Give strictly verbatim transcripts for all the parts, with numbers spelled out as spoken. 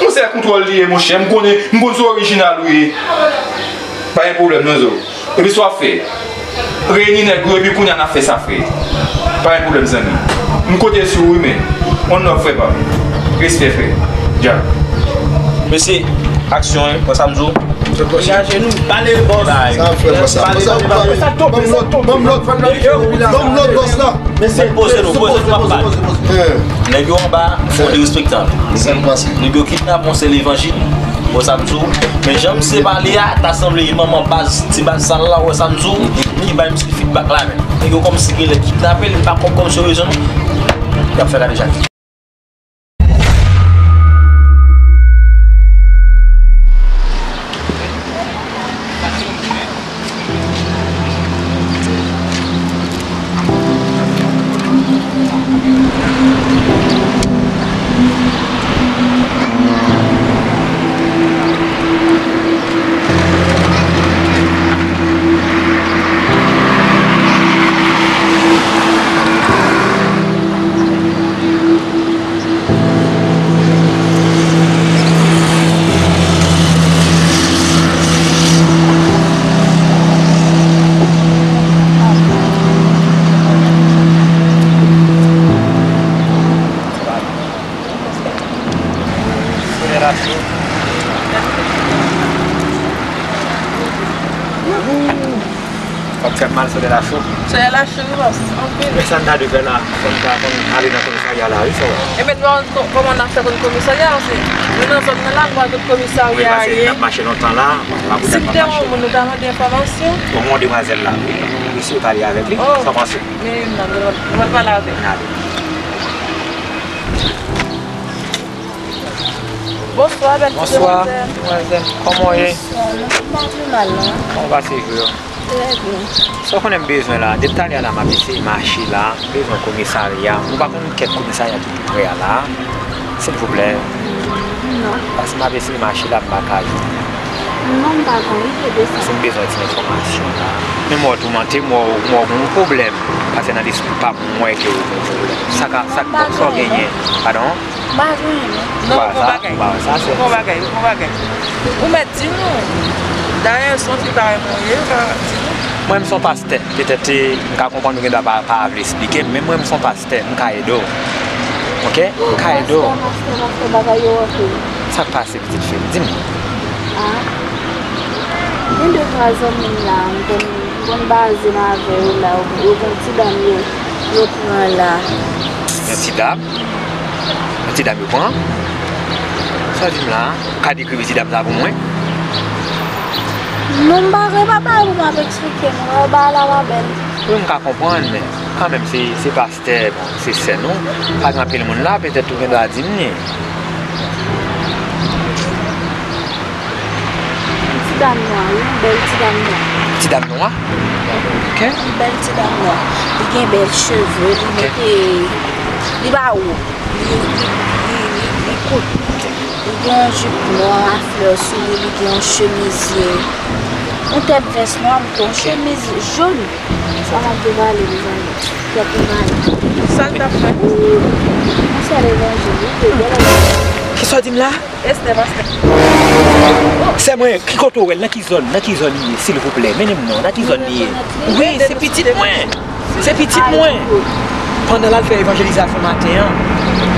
Yon sèl kontwòl li ye, monchè. M konnen, m konn se orijinal ou ye. Pa gen pwoblèm, non, Zo. Epi sa w ap fè? Reyini nèg ou, epi kounye a n ap fè sa, frè. Pa gen pwoblèm, zanmi. M konte sou ou, wi, men. One love, frè pa m. Respè, frè. Dyak. Mesye, aksyon, wi. Wè sa m di w? Degaje nou. Pale, bòs. Sa frè, bòs la. Pale, pale, pale. Ban m lòt, ban m lòt, ban m lòt, bòs la. Mesye, poze nou, poze nou, m ap pale. Nèg yo anba, fò derespektan. Sa k pase? Nèg yo kidnape yon sè levanjil. Wè sa m di w? Men jan misye pale a, ta sanble e manman baz, ti baz sa la, wè sa m di w? Ki bay misye feedback la, men. Nèg yo kòmsi genlè kidnape l, li pa konn kòmsi rezon, non. Y ap fè gade Jackie. Solèy la cho. Fòk fè mal, solèy la cho. Solèy la cho, wi, bòs. Anpil. Men sa n ta dwe fè la, fò n ta konn ale nan komisarya la, wi, sè. E mèt nou kò-, kòman n ap fè konn komisarya a, se nou nan zòn nan la, nou pa konn komisarya a ye. Wi, paske n ap mache lontan la, n ap mache. Si n te wè yon moun, nou ta mande enfòmasyon. Bon, mwen demwazèl la, wi. Mwen eseye pale avèk li, sa w panse? Men youn nan, nou pral pale avè l. N ale. Bonswa, bèl ti demwazèl. Bonswa, demwazèl. Kòman w ye? Bonswa, mwen pa pi mal, non. Kòman w pase jou yo? Trè byen. Sa w konnen m bezwen la, depi talè a la, m ap eseye mache la, m bezwen komisarya. Ou pa konn kèk komisarya ki pi pre a la, silvouplè? Non. Paske m ap eseye mache la, m pa ka jwenn. Non, m pa gen ide de sa. Paske m bezwen ti enfòmasyon la. Men m wè w toumante, m wè w, m wè w gen yon pwoblèm. Paske nan lespri pa m, m wè ke w gen yon pwoblèm. Sa ka, sa k, sa w genyen? Padon? M pa gen anyen, non. Non, ou gon bagay. Ou gon bagay, ou gon bagay. Ou mèt di nou. Dayè, se yon fi parèy mwen ye, ou ka di nou. Mwen, m se yon pastè. Petèt, eh, m ka konprann ou gendwa pa, pa vle esplike m, men mwen, m se yon pastè, m ka ede w. Oke? M ka ede w. Pastè, pastè, pastè, bagay yo anpil. Sa k pase, pitit fi m? Di m. Ah. Gen de twa zanmi m la, m konn, m konn baze m avè yo la, yo gen ti dam yo, yo pran la. Yon ti dam? Yon ti dam yo pran? Sa w di m la a? Ou ka dekri ti dam sa pou mwen? Non, m pa, m pa bay pou m ap eksplike nou. Bagay la pa bèl. Wi, m ka konprann, men kanmenm, se, se pastè, bon, se sè nou. Pa gen anpil moun la, petèt ou gendwa di m li. Ti dam nwa, wi, yon bèl ti dam nwa. Ti dam nwa? Ok. Yon bèl ti dam nwa. Li gen bèl cheve, li mete, li pa wo. Li, li, li, li, li kout. Li gen yon jip nwa a flè sou li, li gen yon chemiz, yon tèt vès nwa, li gen yon chemiz jòn. Sa m ap devale, mezanmi. Tèt m malad. Sa l t ap fè? Yon sèl evanjil, wi, te bèl. Kisa w di m la? Estè, pastè. Sè mwen, ki kote w wè l? Nan ki zòn? Nan ki zòn li ye? Silvouplè, mennen m non. Nan ki zòn li ye? Wi, se pitit mwen. Se pitit mwen. Pandan l al fè evanjelizasyon maten an,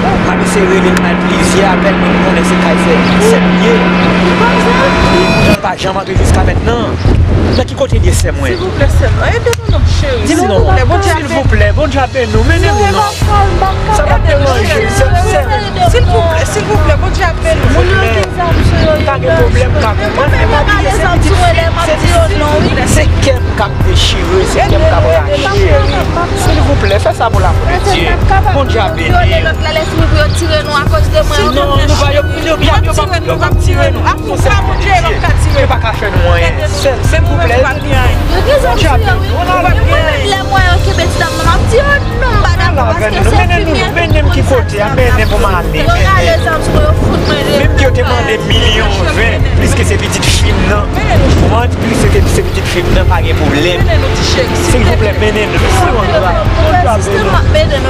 m ap eseye rele l bay plizyè apèl, men m konnen se kay sè, sè m li ye. Li pa janm antre jiska mentnan. Nan ki kote l ye, sè mwen? Silvouplè, sè m, ede nou non, cheri. Di m non. Silvouplè, Bondye ap beni. Silvouplè, Bondye ap beni w. Mennen m non. Sa p ap deranje, sè, sè. Silvouplè, silvouplè, Bondye ap beni w. Silvouplè. M pa gen pwoblèm, m ka konprann, men pa bliye se pitit, se pitit, se kè m k ap dechire, se kè m k ap rache. Silvouplè, fè sa pou lanmou de Dye. Bondye ap beni w. Lòt la, lèspri pou yo tire nou akoz de mwen. Non, nou pa, yo, yo, yo p ap, yo p ap tire nou. Akoz sa, Bondye, yo p ap ka tire nou. Yo pa ka fè nou anyen. Sè, silvouplè, Bondye ap beni w. Yo gen zam sou yo, wi. Men mwen menm, lè m wè yo kenbe ti dam nan, m ap di, oh non, m pa dakò, paske se enfimyè ki pou konn sa. Mennen m ki kote a, mennen pou m ale. Yo rale zam sou mwen, yo fout mwen de. Menm ke yo te mande milyon ven, pliske se pitit fi m nan. Mwen, pliske se pitit fi m nan, pa gen pwoblèm. Silvouplè, mennen nou.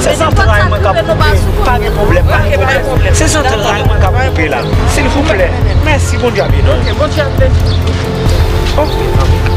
Se zantray mwen k ap koupe. Pa gen pwoblèm, pa gen pwoblèm. Se zantray mwen k ap koupe la. Se Silvouplè. Mèsi, Bondye ap beni w. Ok, Bondye ap beni w. Ok, zanmi.